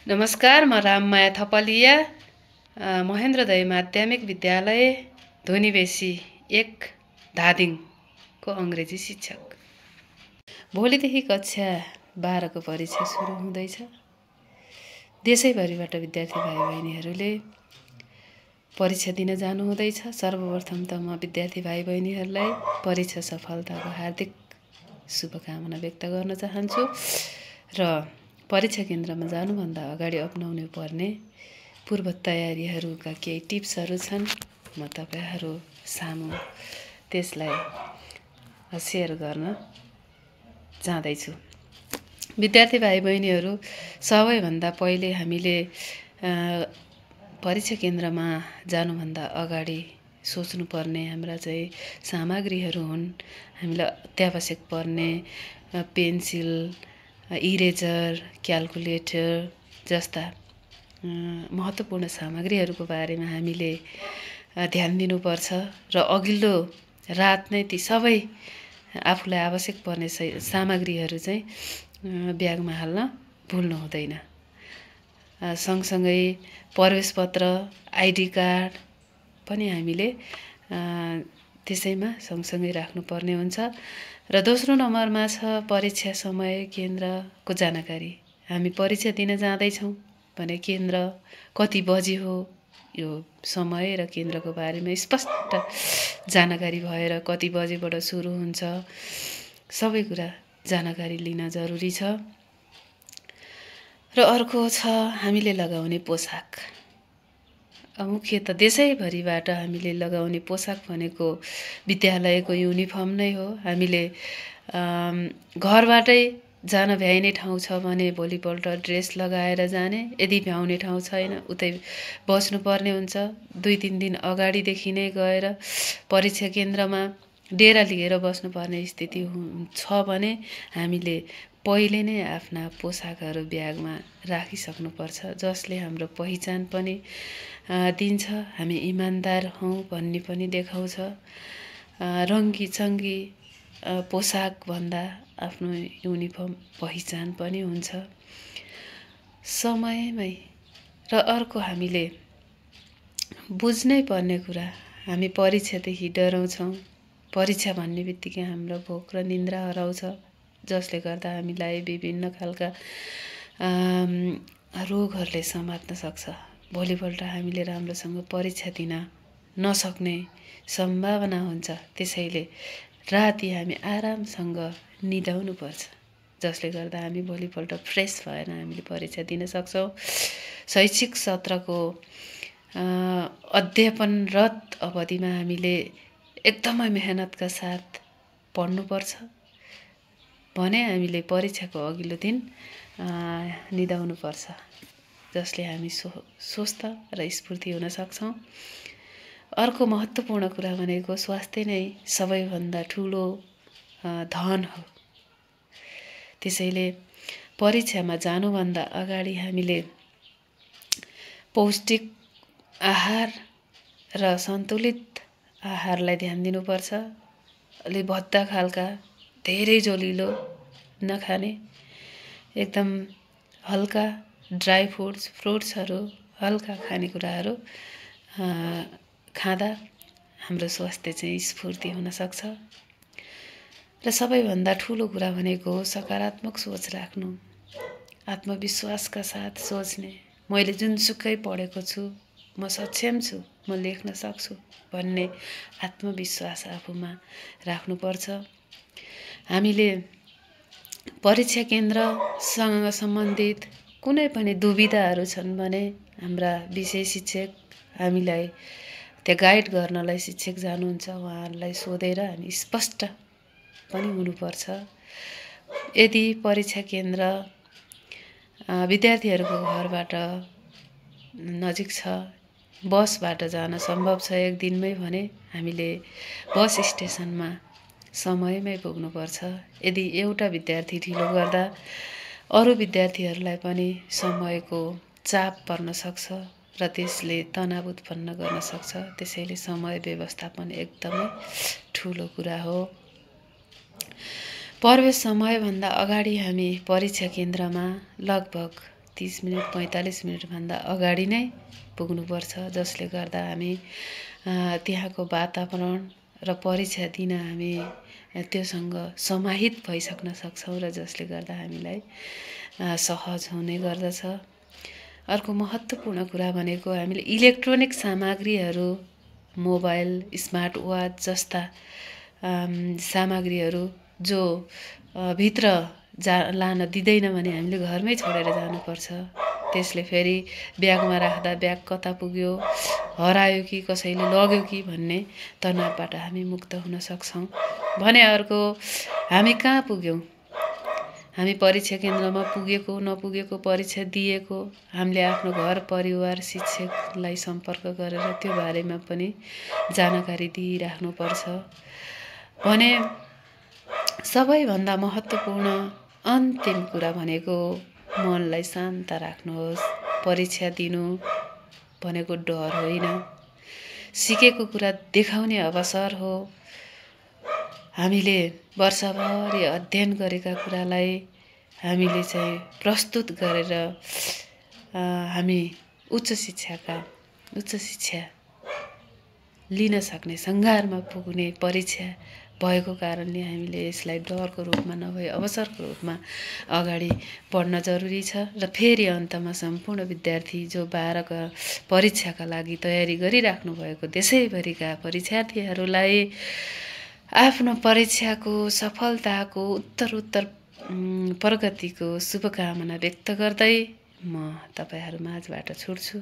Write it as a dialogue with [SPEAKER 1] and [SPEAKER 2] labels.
[SPEAKER 1] नमस्कार, म राममाया थपलिया, महेन्द्रदय माध्यमिक विद्यालय धुनीबेसी 1 धादिङको अङ्ग्रेजी शिक्षक। भोलिदेखि कक्षा 12को परीक्षा सुरु हुँदैछ। देशैभरिबाट विद्यार्थी भाइ बहिनीहरूले परीक्षा दिन जानु हुँदैछ। सर्वप्रथम त म विद्यार्थी भाइ बहिनीहरूलाई परीक्षा सफलताको हार्दिक शुभकामना व्यक्त गर्न चाहन्छु र परीक्षा केन्द्रमा जानुभन्दा अगाडि अपनाउनु पर्ने पूर्व तयारीहरूका केही टिप्सहरू छन्। म तपाईहरु सामु त्यसलाई सेयर गर्न चाहदैछु। विद्यार्थी भाइ बहिनीहरू, सबैभन्दा पहिले हामीले परीक्षा केन्द्रमा जानुभन्दा अगाडि सोच्नुपर्ने हाम्रा चाहिँ सामग्रीहरू हुन्। हामीलाई अत्यावश्यक पर्ने पेन्सिल, इरेजर, क्याल्कुलेटर जस्ता महत्त्वपूर्ण सामग्रीहरूको बारेमा हामीले ध्यान दिनुपर्छ र अघिल्लो रात नै ती सबै आफूलाई आवश्यक पर्ने सामग्रीहरू चाहिँ ब्यागमा हाल्न भुल्नु हुँदैन। सँगसँगै प्रवेश पत्र, आइडी कार्ड पनि हामीले त्यसैमा सँगसँगै राख्नुपर्ने हुन्छ। र दोस्रो नम्बरमा छ परीक्षा समय केन्द्रको जानकारी। हामी परीक्षा दिन जाँदैछौँ भने केन्द्र कति बजी हो, यो समय र केन्द्रको बारेमा स्पष्ट जानकारी भएर कति बजेबाट सुरु हुन्छ, सबै कुरा जानकारी लिन जरुरी छ। र अर्को छ हामीले लगाउने पोसाक। मुख्यतः देशैभरिबाट हामीले लगाउने पोसाक भनेको विद्यालयको युनिफर्म नै हो। हामीले घरबाटै जान भ्याइने ठाउँ छ भने भोलिपल्ट ड्रेस लगाएर जाने, यदि भ्याउने ठाउँ छैन उतै बस्नुपर्ने हुन्छ। 2-3 दिन अगाडिदेखि नै गएर परीक्षा केन्द्रमा डेरा लिएर बस्नुपर्ने स्थिति छ भने हामीले पहिले नै आफ्ना पोसाकहरू ब्यागमा राखिसक्नुपर्छ, जसले हाम्रो पहिचान पनि दिन्छ, हामी इमानदार हौँ भन्ने पनि देखाउँछ। रङ्गी-चङ्गी पोसाक भन्दा आफ्नो युनिफर्म पहिचान पनि हुन्छ समयमै। र अर्को हामीले बुझ्नै पर्ने कुरा, हामी परीक्षादेखि डराउँछौँ। परीक्षा भन्ने बित्तिकै हाम्रो भोक र निन्द्रा हराउँछ, जसले गर्दा हामीलाई विभिन्न खालका रोगहरूले समात्न सक्छ। भोलिपल्ट हामीले राम्रोसँग परीक्षा दिन नसक्ने सम्भावना हुन्छ। त्यसैले राति हामी आरामसँग निदाउनुपर्छ, जसले गर्दा हामी भोलिपल्ट फ्रेस भएर हामीले परीक्षा दिन सक्छौँ। शैक्षिक सत्रको अध्यापनरत अवधिमा हामीले एकदमै मेहनतका साथ पढ्नुपर्छ भने हामीले परीक्षाको अघिल्लो दिन निदाउनुपर्छ, जसले हामी स्वस्थ र स्फूर्ति हुन सक्छौँ। अर्को महत्त्वपूर्ण कुरा भनेको स्वास्थ्य नै सबैभन्दा ठुलो धन हो। त्यसैले परीक्षामा जानुभन्दा अगाडि हामीले पौष्टिक आहार र सन्तुलित आहारलाई ध्यान दिनुपर्छ। अलि भद्दा खालका, धेरै जोलिलो नखाने, एकदम हल्का ड्राई फ्रुट्सहरू, हल्का खानेकुराहरू खाँदा हाम्रो स्वास्थ्य चाहिँ स्फूर्ति हुन सक्छ। र सबैभन्दा ठुलो कुरा भनेको सकारात्मक सोच राख्नु, आत्मविश्वासका साथ सोच्ने, मैले जुनसुकै पढेको छु, म सक्षम छु, म लेख्न सक्छु भन्ने आत्मविश्वास आफूमा राख्नुपर्छ। हामीले परीक्षा केन्द्रसँग सम्बन्धित कुनै पनि दुविधाहरू छन् भने हाम्रा विषय शिक्षक हामीलाई त्यहाँ गाइड गर्नलाई शिक्षक जानुहुन्छ, उहाँहरूलाई सोधेर हामी स्पष्ट पनि हुनुपर्छ। यदि परीक्षा केन्द्र विद्यार्थीहरूको घरबाट नजिक छ, बसबाट जान सम्भव छ एक दिनमै भने हामीले बस स्टेसनमा समयमै पुग्नुपर्छ। यदि एउटा विद्यार्थी ढिलो गर्दा अरू विद्यार्थीहरूलाई पनि समयको चाप पर्न सक्छ र त्यसले तनाव उत्पन्न गर्न सक्छ। त्यसैले समय व्यवस्थापन एकदमै ठुलो कुरा हो। प्रवेश समयभन्दा अगाडि हामी परीक्षा केन्द्रमा लगभग 30 मिनेट 45 मिनेटभन्दा अगाडि नै पुग्नुपर्छ, जसले गर्दा हामी त्यहाँको वातावरण र परीक्षा दिन हामी त्योसँग समाहित भइसक्न सक्छौँ र जसले गर्दा हामीलाई सहज हुने गर्दछ। अर्को महत्त्वपूर्ण कुरा भनेको हामीले इलेक्ट्रोनिक सामग्रीहरू, मोबाइल, स्मार्ट वाच जस्ता सामग्रीहरू जो भित्र लान दिँदैन भने हामीले घरमै छोडेर जानुपर्छ। त्यसले फेरि ब्यागमा राख्दा ब्याग कता पुग्यो, हरायो कि कसैले लग्यो कि भन्ने तनावबाट हामी मुक्त हुन सक्छौँ। भने अर्को हामी कहाँ पुग्यौँ, हामी परीक्षा केन्द्रमा पुगेको नपुगेको, परीक्षा दिएको, हामीले आफ्नो घर परिवार शिक्षकलाई सम्पर्क गरेर त्यो बारेमा पनि जानकारी दिइराख्नुपर्छ। भने सबैभन्दा महत्त्वपूर्ण अन्तिम कुरा भनेको मनलाई शान्त राख्नुहोस्। परीक्षा दिनु भनेको डर होइन, सिकेको कुरा देखाउने अवसर हो। हामीले वर्षभरि अध्ययन गरेका कुरालाई हामीले चाहिँ प्रस्तुत गरेर हामी उच्च शिक्षा लिन सक्ने सङ्घारमा पुग्ने परीक्षा भएको कारणले हामीले यसलाई डरको रूपमा नभए अवसरको रूपमा अगाडि बढ्न जरुरी छ। र फेरि अन्तमा सम्पूर्ण विद्यार्थी जो 12का परीक्षाका लागि तयारी गरिराख्नु भएको देशैभरिका परीक्षार्थीहरूलाई आफ्नो परीक्षाको सफलताको उत्तरोत्तर प्रगतिको शुभकामना व्यक्त गर्दै म तपाईहरु माझबाट छुट्छु।